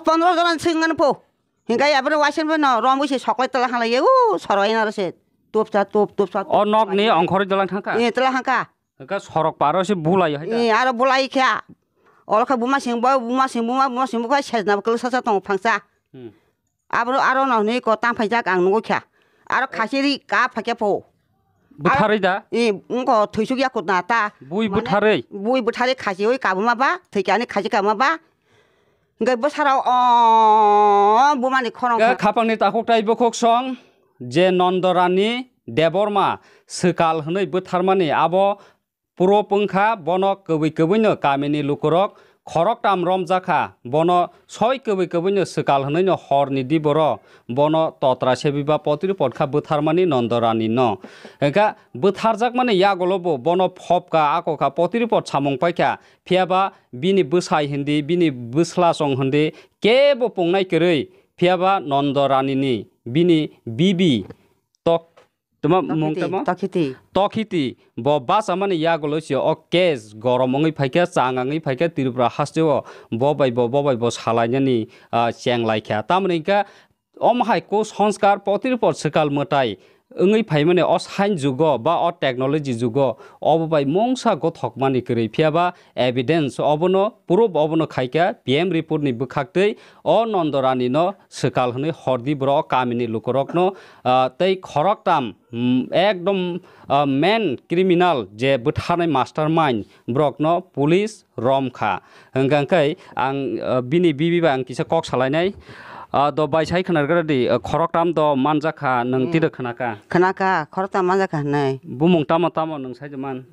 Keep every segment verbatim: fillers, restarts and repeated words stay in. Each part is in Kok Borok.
pondro jona swngmani po. Hinkai abro waisen bo no romwi se soklai tala halai u soroi na se. Tup cha tup, tup cha tup. O nok ni ongkhorwi dalang thangkha? Eh, tala hangkha. Hingke sorok paro se bulai hai da? Eh, aro bulai kha. Olo kha buma sing bo, buma sing buma, buma sing bo kha sejna bo kwlwsa sa tongo phangsa. Hmm. Abro aro no hwnwi ko tang phaijak ang nugwi kha. Aro khasi ri ka phaikhe pho. Bwtharwi da? Eh, wngkha thwisuk yakut na ta. Bui bwtharwi? Bui bwtharwi khasi oi kabuma ba, thwikani khasi kabuma ba. Hingke bwsarok o bumani khorang kha. Khapangni takhuk tai bukhuk song je Nondorani Debbarma swkal hwnwi bwtharmani abo Purop wngkha, bono kwbwi kwbwino kamini lukurok khoroktam romjakha, bono soi kwbwi kwbwino swkal hwnwino horni diboro bono totra sebiba potri potkha bwtharmani Nondorani no. Hwnkha bwtharjakmani yagulo bo bono phopka akokha potri pot samung paikha, phiyaba bini bwsai hindi, bini bwslasong hindi kebo pungnai kwrwi, phiyaba Nondorani ni bini bibi tok Tuma mung Tokhiti, tamo? Tokhiti. Tokhiti. Bo basa mani yagulo si o case gorom wngwi phaikha, chang wngwi phaikha Tripura hasteo bo bai bo, bo bai bo salainani, ah, cheng laikha. Tamoni hwnkha omo hai ko sanskar potir por swkal mwtai wngwi phaimani o science jugo ba o technology jugo obo bai mungsa gothokmani kwrwi phiyaba evidence obono proof obono khaikha P M report ni bwkhaktwi o Nondorani no swkal hwnwi hordi borok kamini lukurokno, ah, tei khoroktam, mm, ekdom, ah, main criminal je bwtharnai mastermind borokno police romkha. Hwnkha khe ang, ah, bini bibi bai ang kisa kok salainai. Ah, do bai sai khwnagradi, ah, khoroktam do manjakha nwng tiro khwnakha. Khwnakha, khoroktam manjakha hwnwi. Bumung tamo tamo nwng sai man?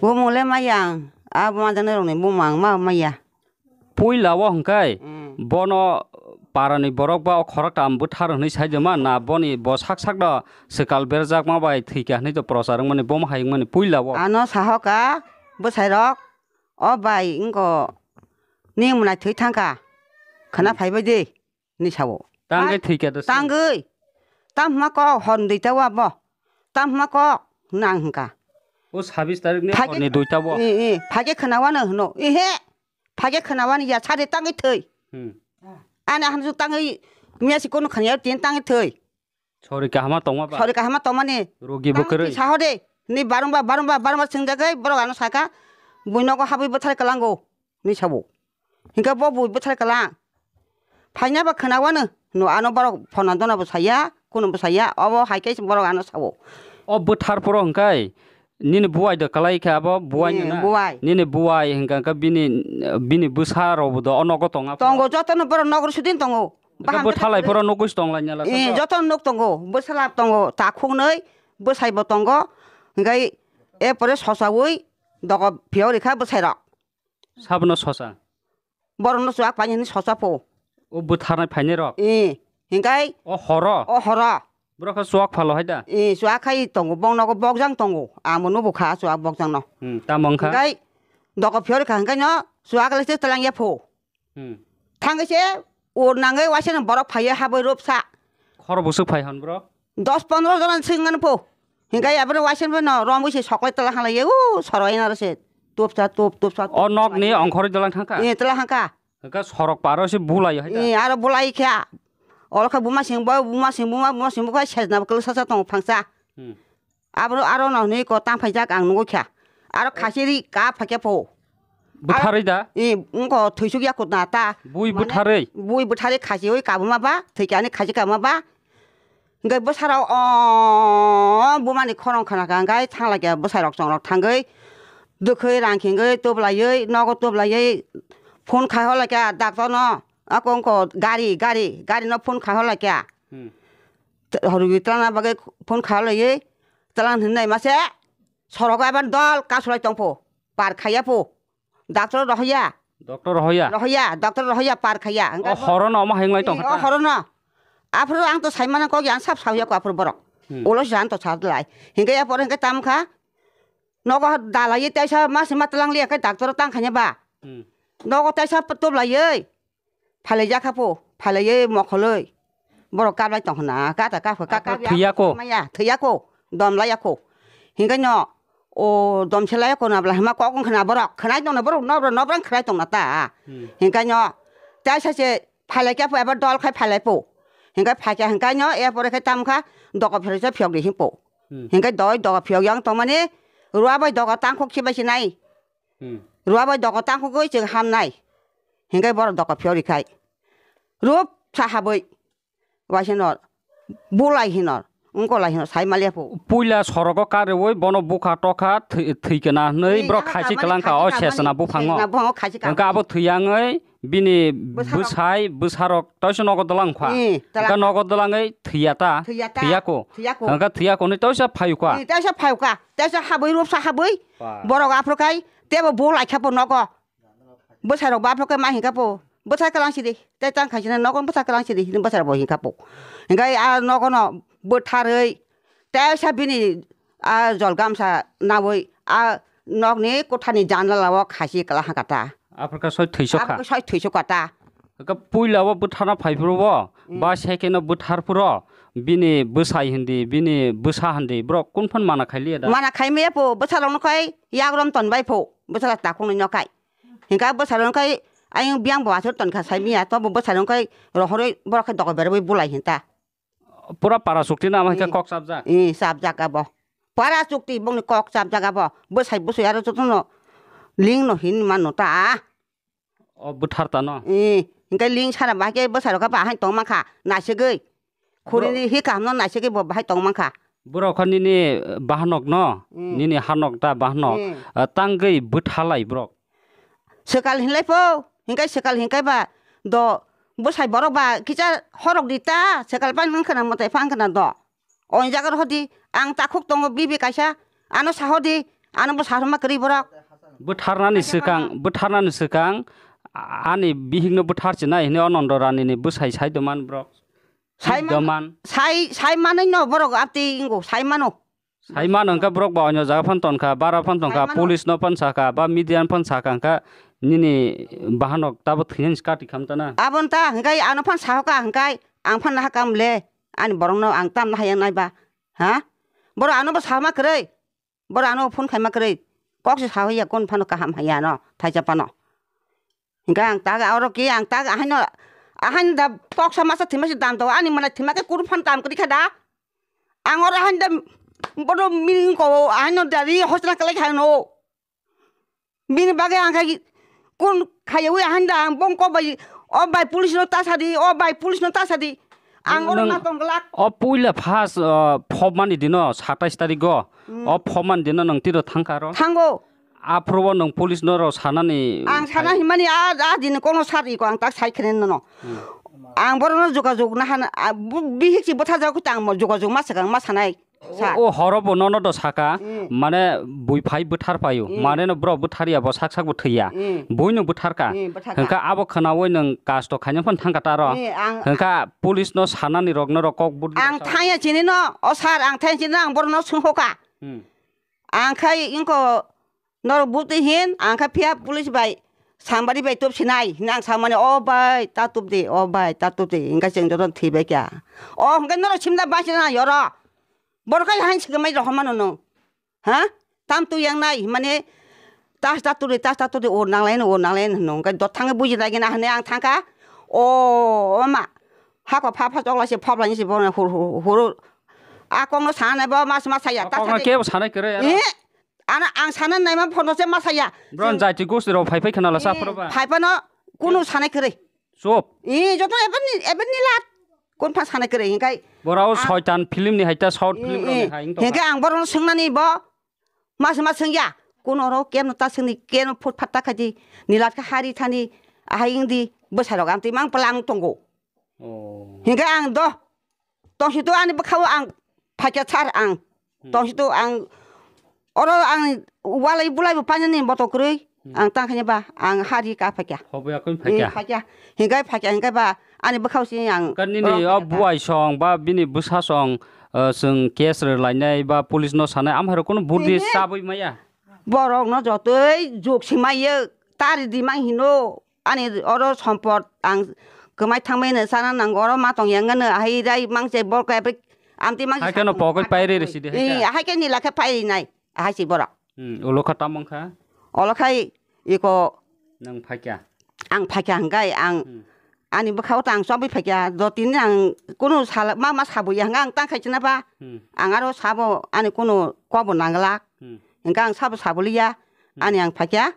Bumung le mayang, a manjaknai rokni bumung ang ma maya. Puila o hwnkhe bono parani borok ba o khoroktam bwthar hwnwi saijama na boni bo sak sakno swkal berjakma bai thwikha hwnwi to prochar wngmani bomo hai wngmani puila o. Ano sahoka bwsairok, "O bai, wngko, ning mwnai thwi thangkha, khwna phaibai di," hwnwi sao. Tangwi thwikha do se. Tangwi. Tam hwnma kok hor duita o abo. Tam hwnma kok hwnwi ang hwnkha. O sabis tarik ni horni duita o. Phage khwna wano hwno. Ehe. Phage khwna wani ya sade tangwi thwi. Hmm. Ani ahan juk tangwi miya si kono khanya tin tangwi thwi. Sori kahama tongma ba? Sori kahama tongmani. Rogi bo kwrwi. Saho de. Ni barumba, barumba, barumba swngjagwi borok ano saka. Bui nogo habwi bwthar kwlango. Ni sabo. Hingke bo bui bwthar kwlang. Phaina ba khwna wano. No ano borok phona dona bo saya, kuno bo saya. Obo hai khe borok ano sabo. O bwthar poro hwnkhe Nini buwai do kalai khe abo buwai no na? Buwai. Nini buwai hwnkha khe bini, bini bwsa rok bo do o nogo tonga. Tongo joto no borok nogo sudin tongo. Baham bwthalai poro nugwi tong lai nala. Eh, joto nuk tongo. Bwsala tongo. Takhuk nwi bwsai bo tongo. Hwnkhe e pore sosawi dogo phiyok rikha bwsai rok. Sabono sosa. Borokno chuak painani sosa pho. O bwtharnai phainai rok. Eh, hingkai. O horo. O horo. Borok khe chuak phalo hai da. Eh, chuak khai tongo, bong nogo bokjang tongo. Amo nubo kha chuak bokjang no. Hmm, tamo wngkha? Hingkai dogo phiyori kha hingkai no chuak le se telang ya pho. Hmm. Thangwi se ur nangwi waisa no borok phaiya habwi rupsa. Khoro busuk phai hon bro. Dos pondro jona swngmani pho. Hingkai aboni waisa no romwi se soklai tala halai ya. U soroi na se. Tupsa tup, tupsa tup. O nok ni ongkhorwi dalang thangkha? Eh, tala hangkha. Hingke sorok paro se bulai hai da. Eh, aro bulai kha. Olo kha buma sing bo, buma sing buma, buma sing bo kha sejna bo kwlwsa sa tongo phangsa. Hmm. Abro aro no hwnwi ko tang phaijak ang nugwi kha. Aro khasi ri ka phaikhe pho. Bwtharwi da? Eh, wngko thwisuk yakut na ta. Bui bwtharwi? Bui bwtharwi khasi oi kabuma ba, thwikani khasi kabuma ba. Hingke bwsarok o bumani khorang khwnakha hingke thanglai khe bwsarok chongrok thangwi dwkhwi rang khingwi tublaiwi nogo tublaiwi phone khai hor lai kha doctor no ako wngko gari gari gari no phone khai hor lai kha. Hmm. Horwi tlangna bagwi phone khai hor laiwi tlang hinwi mase sorok abo dol kasulai tongpho par khaiya pho. Doctor rohoya. Doctor rohoya? Rohoya, doctor rohoya par khaya. O horo no omo hai wng lai tong kha ta? O horo no. Aphuru ang to sai mano kok yang sab sauya ko aphuru borok. Hmm. Ulo jan to sa lai. Hingke ya pore hingke tam kha. Nogo dalai taisa mas ma tlang liya khe doctor tang khanya ba. Hmm. Nogo taisa tup lai ei. Phalai jakha pho, phalai ei mokholoi. Borok kablai tong khna, kata kapha, ka, ka, thwiya ko? Maya, thwiya ko, dom laiya ko. Hingke no, o dom se laiya ko na bla hima kok wng khna borok, khnai tong na borok, nobra, nobra khnai tong na ta. Hmm. Hingke no, taisa se phailai khe po, eba dol khai phailai po. Hinkhe phaikha hinkhe no, e pore khe tamkha, doga phiyok sa phiyok di hinpo. Hmm. Hinkhe doi doga phiyok yang tongmani, rua bai doga tangkhok khibai sinai. Hmm. Rua bai doga tangkhok goi chwng hamnai. Hinkhe borok doga phiyok rikhai. Rup sa habwi. Waisano bulai hinor, wngkolai hinor, sai maliya po. Puila sorogo kareui bono bukha tokha thwi-, thwikena hinui borok khaisi kwlangkha o sesna buphango. Sesna buphango khaisi kwlangkha. Hwnkhe abo thwiyangwi bini bwsarok, bwsai bwsarok toisa nogo dwlang kha. Eh, hwnkhe nogo dwlangwi thwiya ta, thwiya ta, thwiyako. Thwiyako. Hwnkhe thwiyako hinui toisa phayukha. Eh, toisa phayukha, toisa habwi rupsa habwi. Ba. Borok aphuru khai tebo bulaikha po nogo. Bwsarok bo aphuru khe ma hinkha po, bwsa kwlang sidi, tei tang khaisina nogo bwsa kwlang sidi, hini bwsarok bo hinkha po. Hinkhe a nogono bwtharwi, teisa bini a jol gamsa naui, a nokni kothani janala o khaisi kwlang hakha ta. Aphuru khe soi thwiso kha. Aphuru khe soi thwiso kha ta. Khe puila o bwtharna phai phuru o, hmm, ba second o bwthar phuru, bini bwsai hindi, bini bwsa hindi, borok kun phano mana khai liya da? Mana khai maya po, bwsarokno khai yagrom ton bai po, bwsarok takhuknwi no khai. Hinkhe bwsarok wngkha ayang biyang bo aswk tonkha saimanya, tobo bwsarok wngkha rohorwi borok khe dogo berwi bulai hinta. Pura para chukti no, ama hinkhe kok chapjak. Eh, chapjak abo. Para chukti bongni kok chapjak abo. Bwsai bwswi aro jotono link no hin mano ta. O bwthar ta no. Eh, hinkhe link sana bahai khe bwsarok khe bahai tong mankha naisegwi. Khuri ni hi kaham no naisegwi bo bahai tong mankha. Borok kha nini, eh, bahanok no, hmm, nini hanok ta bahanok, hmm, eh, tangwi bwthalai borok. Swkal hinlai po, hinkai swkal hinkai ba do bwsai borok ba kisa horok di ta, swkal pan wngkhana mwtai phan khana do. O jaga rohor di, ang takhuk tongo bibi kaisa, ano sahor di, ano bo sahorma kwrwi borok. Bwtharnani swkang, bwtharnani swkang, a-, ani bihikno bwthar chinai hinwi o Nondo Rani ni bwsai sai doman borok. Sai man, doman. Sai, sai manwi no borok abti ingo, sai mano. Sai mano hwnkhe borok ba onyo jaga phan tonkha, bara phan tonkha, sai mano. Police no phan sakha, ba media no phan sakha hwnkhe nini bahanok tabo thwinani kati khamtana. Abon ta hwnkhe ano phan sahoka hwnkhe ang phan naha kam le, ani borok no ang tam naha yang nai ba. Ha? Borok ano bo sama kwrwi. Borok ano phone khaima kwrwi. Kok se sawi ya, kon phano kaham haiya no, thaisa phano. Hingke ang taga oro ke ang taga ahaino, ahaino da toksa masa thima se dam to, ani mana thima ke kuru phan dam kri kha da. Ang oro ahaino da bodo mini ko ahaino da ri hosna kale kha no. Bini bagwi ang khai kun khaiwi ahaino da ang bong ko bai, o bai police no ta sadi, o bai police no ta sadi. Ang oro na tong glak. O puila phas, uh, phobmani dino satais tarik go. Hmm. O phobmani dino nang tiro thangka ro. Thango. Aphuru o nwng police no rw sanani. Ang sana himani a, a din kono sar iko ang tak sai khene nono. Hmm. Ang boro no jogajog na han, a, bu-, bihik si bwtha jagwi ta ang mo jogajog ma swkang ma sanai. Sa. O, o horo bo nono do saka, hmm, mane bui phai bwthar paio, hmm, mane no bro bwthar ya bo sak sak bo thwiya. Hmm. Bui no bwthar ka. Hmm, bwthar ka. Hwnkha abo khwnawi nwng kasto khaina phano thangka ta ro. Hmm, ang hwnkha police no sanani rok no rok kok bud. Ang thangya chini no, o sir ang thangya chini no ang boro no swngkha. Hmm. Ang khai ingko norok butwi hin, ang kha phiya police bai sambari bai tup sinai hinwi ang samani, "O bai, ta tup di, o bai, ta tup di," hingkha chwng joto thwi bai kha. O hingkha norok simda bai sina yoro. Borok khai hain sikhe mai rohor mano no. Ha? Tam tu yang nai, mane, tas ta turi, tas ta turi, o nanglai no, o nanglai no, hingkha dot thangwi buji lai gina hinwi ang thangkha. O, o ma, hako pha pha chokla se phoblai se bono hur, hur, hur. A kok no sanai bo mas mas saya, ta kokno sadi. Kebo sanai kwrwi aro. Eh, Ana ang sana naima phono se ma saya. Bron jati gosti rok phai phai khna la sa phoro ba. Phai phano kunu sanai kwrwi. Chop. I joto ebani, ebani lat. Kun pha sanai kwrwi hinkai. Borao soitan film ni hai ta, short film rok ni hai wngtong. Hinkai ang borok no swngnani bo. Mas ma swngya. Kuno ro kem no ta swngni kem no phut phat ta khaidi. Ni lat kha hari thani ahai wngdi bwsai rok amtwi mang plang tongo. Oh. Hinkai ang do. Tongsi to ani bwkhao ang phaikya sar ang. Hmm. Tongsi to ang oro ang walai bulai bo painani boto kwrwi. Hmm. Ang tang khanya ba ang hari ka phaikya. Hobo yakun phaikya. Phaikya. Hingai phaikya hingai ba ani bwkhao si ang. Kan nini o buai song ba bini bwsa song, eh, chwng case rwlainai ba police no sanai amhai rok kuno budi chabwi maya. Borok no jotoi juk si maiyo tari di mang hino. Ani oro sompot ang kwmai thangmani sana nango, oro ma tong yang ano ahai rai mangse bor ko epic amti mangse. Hai keno pokoi pairi risi de hai ka? Hai khe nila khe pairi nai ahai si borok. Hmm, ulo kha tamong kha? Olo khai iko. Nang phaikya? Ang phaikya hingkai ang, hmm, Ani bwkhao ta ang chobwi phaikha, do tini ang kunu sal ma ma sabuya hwnka ang tang khaisina ba. Hmm. Ang aro sabo ani kunu kobo nanglak. Hmm. Hwnka ang sabo sabuliya. Hmm. Ani ang phaikha.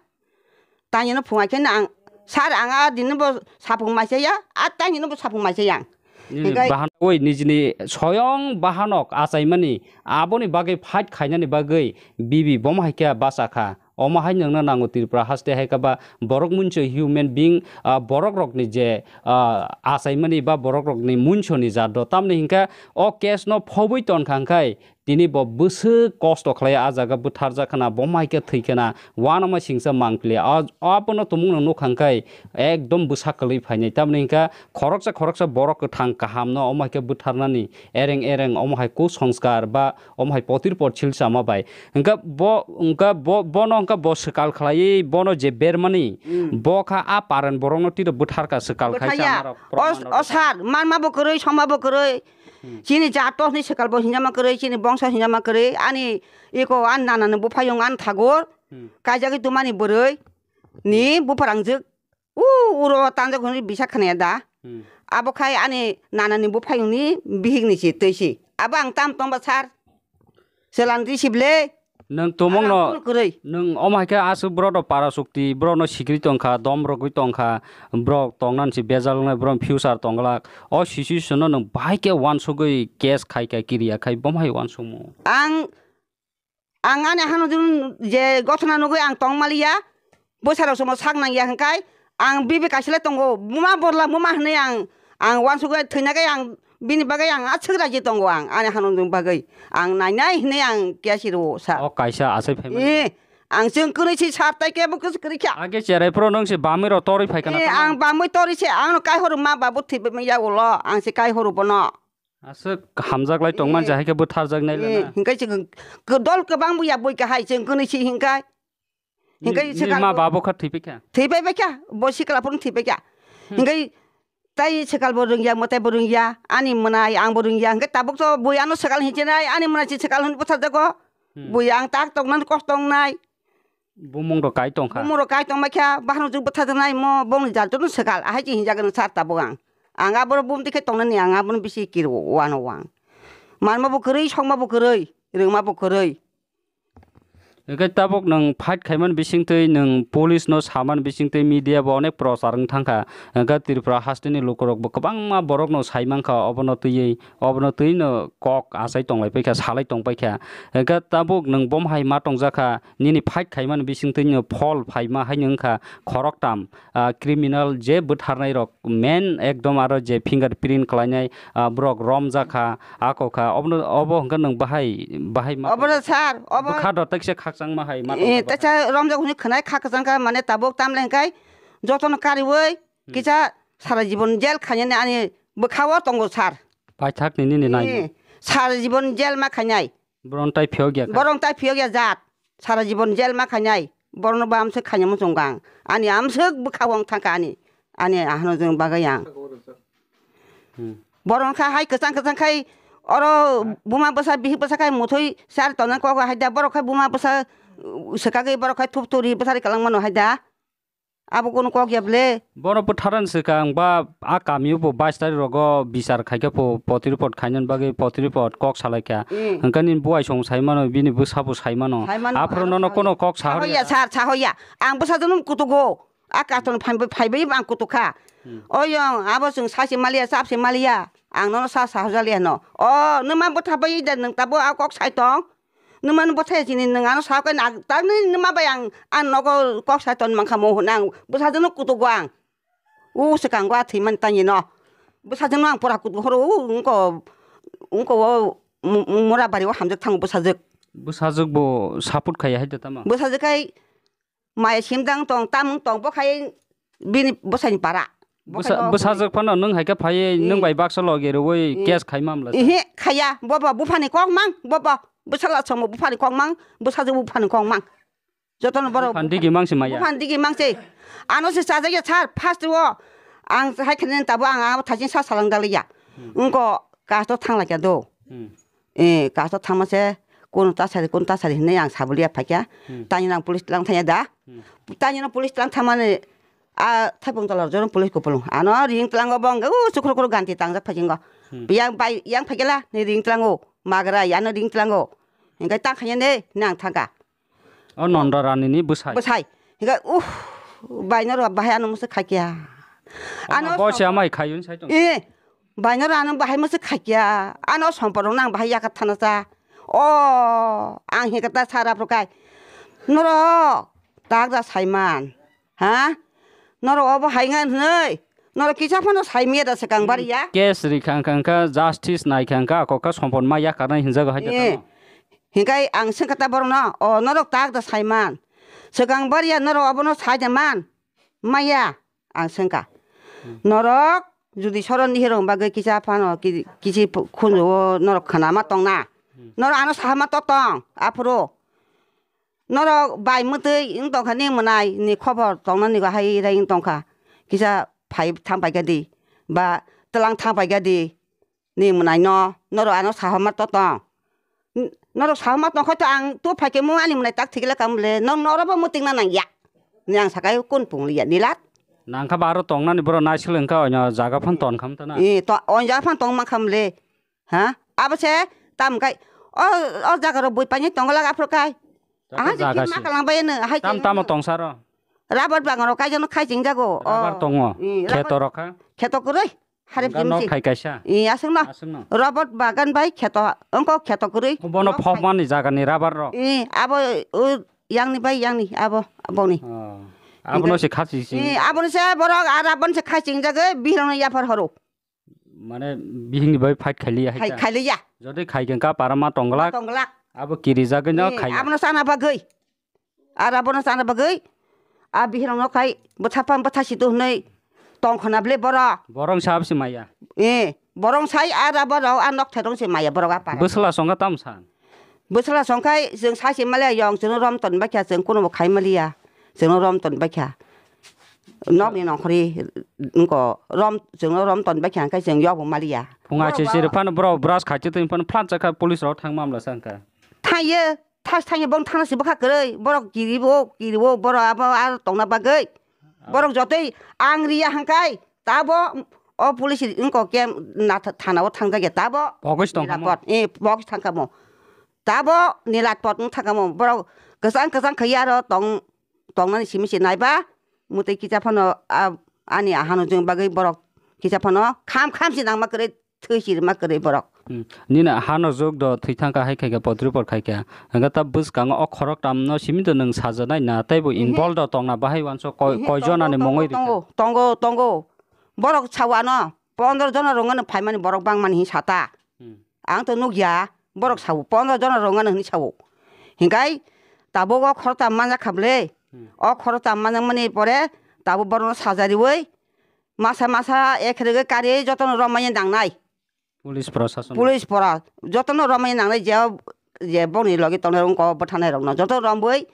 Tangino phungai khe ang sar ang a dini bo sapung maisaya, a tangino bo sapung maisaya ang. Nini hwnka bahan oi nijini soyong bahanok achaimani aboni bagwi fight khainani bagwi bibi bomo hai khe bachakha. Omo hai nwngno nango Tripura haste hai khe ba borok muncho human being, ah, borok rokni je, ah, achaimani ba borok rokni munchoni jat do. Tamni hinkhe o case no phobwi tonkha hwnkhai tini bo bwswk kosto khlai a jaga bwtharjak khna, bo mai khe thwi khna, uanama singsa mangpili. O, abono tumungno nukha hwnkhai ekdom bwsa kwlwi phainai. Tamni hinkhe khoroksa khoroksa borok kwthang kahamno omo hai khe bwtharnani ereng ereng omo hai kusongskar ba omo hai potir pot silsama bai. Hwnkhe bo, hwnkhe bo, bono hwnkhe bo swkal khlaiwi bono je bermani, mm, bo kha a paren borokno tiro bwtharkha swkal khaisa bwtharya. Amarok, o, proman o rok. Sar, manma bo kwrwi, songma bo kwrwi. Hmm. Chini jat tokni swkal bo hinjama kwrwi, chini bongso hinjama kwrwi. Ani iko, ani nanani buphayung, ani thagur. Hmm. Kaijagwi tumani bwrwi ni bupharangjwk. U, uro tanjak hwnwi bisa khwnaya da. Hmm. Abo khai ani nanani buphayungni bihikni si twi si. Abo ang tam tongba sar. Selan risi ble. Nwng tumungno, ang kunu kwrwi. Nwng omo hai khe aswk borok rok para sukti, borok no sikri tongkha, dom rwgwi tongkha, borok tongnan si bejal wngnai, borok future tongglak. O situation no nwng bahai khe uansugwi case khai kha, kiriya khai, bomo hai uansukmung. Ang Ang ani hano jun je gothona nugwi ang tong maliya, bwsarok somo sak nangya hwnkhe ang bibi kaisa le tongo, buma borla buma hwnwi ang, ang uansugwi thwina khe ang bini bagwi ang aswk raji tongo ang ani hano jun bagwi. Ang nainai hwnwi ang kesi rwo sa. O kaisa asai phaimani. Eh, ang chwng kwrwi si sar tai kebo kwrwi kha. Age cherai phuru nwng se bamwi rok torwi phai khana Eh, tamo? Ang bamwi torwi se ang no kai horo ma babu thwi ya ulo ang se kai horo bono. Aswk hamjak lai tongman Eh. je hai khe bwtharjak nai Eh, lana. Hinkhe chwng k-, dol kwbang buya bui kahai chwng kwnwi si hinkhe. Hinkhe Ni, ni swkang ma bo- babo kha thwi paikha? Thwi pai paikha, bo sikla phuru thwi paikha. Hmm. Hinkhe tai swkal bo rwngya, mwtai bo rwngya, ani mwnai ang bo rwngya. Hinkhe tabuk to bui ano swkal hinchinai, ani mwnai si swkal hwn bwtharjago. Hmm. Bui ang tak tongnani kosto wngnai. Bumung rok kai tongkha. Bumung rok kai tongma kha, bahno jwk bwtha janai mo, bongni jal joto swkal, ahai chi hinjaga nang sar tabuk ang. Ang aboro bumti khe tongnani, ang abono bisi kir wano wang. Manma bo kwrwi, songma bo kwrwi, rwngma bo kwrwi. Hwnkhe tabuk nwng fight khaimani bisingtwi, nwng police no samani bisingtwi, media bo onek prochar wng thangkha. Hwnkhe Tripura hasteni lukurok bo kwbangma borok no sai mankha, obono twiwi. Obono twi no kok achai tonglai paikha, salai tong paikha. Hwnkhe tabuk nwng bom hai ma tongjakha, nini fight khaimani bisingtwi no fall phaima hai wngkha khoroktam, ah, criminal je bwtharnai rok main ekdom aro je fingerprint khlainai, ah, borok romjakha, akokha, obono, obo hwnkhe nwng bahai, bahai ma Obono sir, obo bwkha do tekse khakchangma hai ma Eh, tongkha bahai. Teksa romjak hwnwi khwnai khakchangkha mane tabuk tamle hwnkhe jotono kariwi Hmm. kisa sara jibon jail khainani ani bwkhao tongo sir. Paithak ni nini nai. Eh, sara jibon jail ma khainai. Boron tai phiyok ya kha. Boron tai phiyok ya jat. Sara jibon jail ma khainai. Boron ba amswk khainai muchung gang. Ani amswk bwkha wng thangka ani. Ani ahano jwng bagwi ang. Hmm. Boron kha hai kwchang kwchang khai oro buma bwsa bihik bwsa khai muthoi sar tona kok hai da borok khai buma bwsa uh, swkagwi borok khai thup turi bwsari kwlangmano hai da. Abo kunu kok ya ble? Bono bwtharan swkang ba a kamio bo bais tarik rogo bichar khaikhe po potiripot khainani bagwi potiripot kok salaikha. Mm. Hwnkhe nini buai song saimano, bini bwsa bo saimano. Saimano, Aphuru ano nono sawi. Kono kok Sahoya, sahorya. Sar, sahoya. Ang bwsajwkno kutugo. A kaston phaibai, phaibai ang kutukha. Hmm. Oyong, abo chwng sasi maliya, chapsi maliya. Ang nono sa sahorjaliya no. O, nwma bwtha bai da nwng tabo a kok sai tong. Nwmano bwthai chini nwng ano sakhe na tangni nwma bai ang, ang nogo kok sai ton mankha mo hwnwi ang bwsajwkno kutugo ang. O swkango a thwimani tangino. Bwsajwkno ang pura kutu horo o wngko, wngko o mu-, mu-, mura bari o hamjak thango bwsajwk. Bwsajwk bo support khaiya hai da tamo? Bwsajwk khai Maya simdang tong, tamung tong, bo khai bini bwsani para. Bo khai Bwsa-, no bwsajwk phano nwng hai khe phaiwi Eh. nwng bai baksa logi rwui Eh. case khai mamla sa. Ihi, khaya, bo bo buphani kok mang, bo bo bwsala chwngbo buphani kok mang, bwsajwk buphani kok mang. Jotono borok Buphani digi mang se maya. Buphani digi mang se. Ano se chajak ya sir, first o ang hai khne tabo ang abo thaiching sa salang daliya. Hmm. Wngko kasto thang lai kya do. Hmm. Eh, kasto thangma se, kono ta sari, kono ta sari hinui ang sabulia phaikya. Hmm. Tani nang police tlang thangya da. Hmm. Tani nang police tlang thangmani A thaipung tola jorong police kupulung. Ano ring tlango bong, u chukhro khro ganti tangjak phaikhe ngo. Hmm. Yang bai, yang phaikela ni ring tlango. Magra, ano ring tlango. Hingkai tang khanya ne, nang thangka. O Nondo Rani ni bwsai. Bwsai. Hingkai, uh, bai noro bahai ano musu khaikya. Ano bo se amai khayun sai tong. Eh, bai noro ano bahai musu khaikya. Ano somporong nang bahai yakat thana cha. O, ang hingka ta sara prokai. Noro, tak da saiman. Ha? Norok obo hai ngan hwnwi. Norok kisa phano sai miya da swkang bari ya. Case ri kha wngkha, wngkha, justice nai kha, wngkha, kok kha sompot ma yakarnai hinjago hai da Eh. tamo. Hinkai ang swngkha ta borokno, o norok tak da sai man. Swkang bari ya norok obono sai da man. Maya ang swngkha. Hmm. Norok judi soron ni hirong bagwi kisa phano ki-, kisi phu-, khunju o norok khana ma tong na. Hmm. Norok ano saha ma to tong, aphuru. Norok bai mwtwi wng tongkha ni mwnai ni khobor tongnani hai rai wng tongkha. Kisa phai thang paikha di ba twlang thang paikha di ni mwnai no norok ano sahama to tong. N-, norok sahama tongkha to ang to phaikhe mo ani mwnai tak thikle kam le norok norok bo mwtwng na nang ya. Ni ang sakai kun pung liya nilat. Nangkha ba aro tongnani borok naisik wngkha oino jaga phan ton kham tana. Eh, to oin jaga phan tong ma kham le. Ha? Abo se tam kai. O, o jaga ro bui pani tongla ga phro kai. Aha je jaga kin ma si. Kalang bai no hai. Tam tamo tong saro. Rabar bagan ro kai jano khai jing jago. Rabar tongo. Eh, kheto rabar. Rokha. Kheto kwrwi. Harip jim si. Khai kaisa. Eh, asung no. Asung no. Rabar bagan bai kheto. Ongko kheto kwrwi. Bono phok mani jaga ni rabar ro. Eh, abo, o, yang ni bai yang ni abo, abo ni. Oh. Abono se khasi si. Eh, abo ni se borok ara bon se khai jing jago bihirong yaphar horo. Mane bihingni bai fight khailiya hai Khai, ta? Khailiya. Jodi khai khe ka para ma tonglak. Tonglak. Abo kirijagwi no Eh, khai. Abono sana bagwi. Ar abono sana bagwi. A bihirong no khai bwtha pam bwtha situ hwnwi tong khona ble boro. Borong sab si maya. Eh, borong sai ar abo rok a nok thairong si maya borok a para. Bwsla songkha tam san. Bwsla songkhai chwng sai se maliya yong chwngno rom ton baikha chwng kunubo khai maliya chwngno rom ton baikha. Nokni nongkhorwi wngko rom chwngno rom ton baikha hwnkhe chwng yokbo maliya. Phunga se siri phano borok brush khaitwi twi phano phlansa kha police rok thang mamla sa wngkha. Thangye thas thangye bong thana se bwkha kwrwi borok kiribo kiribo borok abo aro tongna bagwi. Borok jotoi ang riya hwnkhe tabo o police wngko ke na tha-, thana o thangjak ya tabo. Pogos tong kha mo? Nilapot, eh, pogos thang kha mo. Tabo nilat pot wng thangkamo borok kwchang kwchang khai aro tong tongnani simi se naiba mwtwi kisa phano a- ani ahano jwng bagwi borok kisa phano kham kham se nangma kwrwi thwi sirima kwrwi borok. Hmm. Nini hano jwk do thwi thangkha hai khaikha potri por khaikha hwnkhe ta bwskango o khorok tamno simi do nwng sajaknai na teibo involve do tongna bahai uansuk koi- koi jonani mungwi rikha? Tongo tongo tongo borok sao ano pondro jona rwngano phaimani borok bangmani hin sata. Hmm. Ang to nukya, borok sao, pondro jona rwngano hinwi sao. Hinkai tabuk o khorokta manjak kha bwle. Hmm. O khorokta manjakmani pore tabuk borokno sajariwi masa masa ekhrwgwi kariwi jotono romani nangnai. Police prosason. Police pora jotono romani nangnai je, je bongni logi tongnai rokno bwthanai rokno joto romwi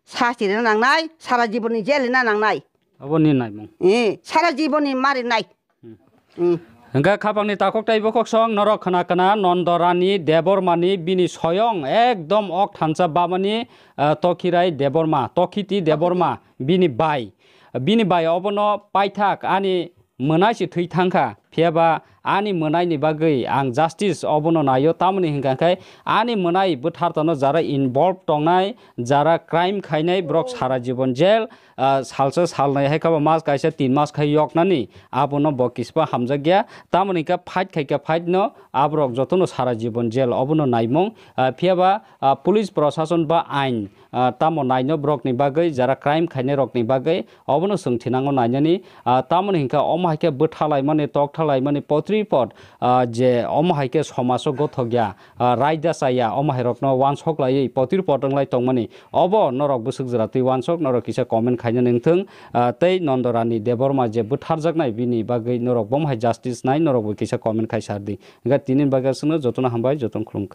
sasti rina nangnai, sara jibonni jail rina nangnai. Abo ni naimung. Eh, sara jibonni marinai. Hmm. Hmm. Hingke khapangni takhuk tei bokhok song norok khna khna Nondo Rani Debbarmani bini soyong ekdom ok thansa bamani, ah, Tokhirai Debbarma, Tokhiti Debbarma bini bai. Bini bai obono paithak ani mwnai se thwi thangkha. Phiyaba ani mwnaini bagwi ang justice obono naio, tamoni hingka khe ani mwnai bwthartano jara involve tongnai, jara crime khainai borok sara jibon jail, ah, salsa salnai hai khe bo mas kaisa tin mas khai yoknani abono bo kispa hamjakya. Tamoni khe fight khai khe fight no aborok jotono sara jibon jail obono naimung. Ah, phiyaba, ah, police prosason ba ain, ah, tamo naino borokni bagwi, jara crime khainai rokni bagwi obono chwng thinango nainani. Ah, tamoni hinkhe omo hai khe bwthalaimani, toktha laimani potri pot, ah, je omo hai khe somaso gothokya, ah, raida chaya, omo hai rokno uansuk laiwi potri pot wnglai tongmani. Obo norok bwswk jwra twi uansuk, norok kisa comment khainani wngthung. Ah, tei Nondorani Debbarma je bwtharjaknai bini bagwi norok bomo hai justice nai, norokbo kisa comment khai sardi. Hingkhe tini bagwi aswkno jotono hambai, jotono khulumkha.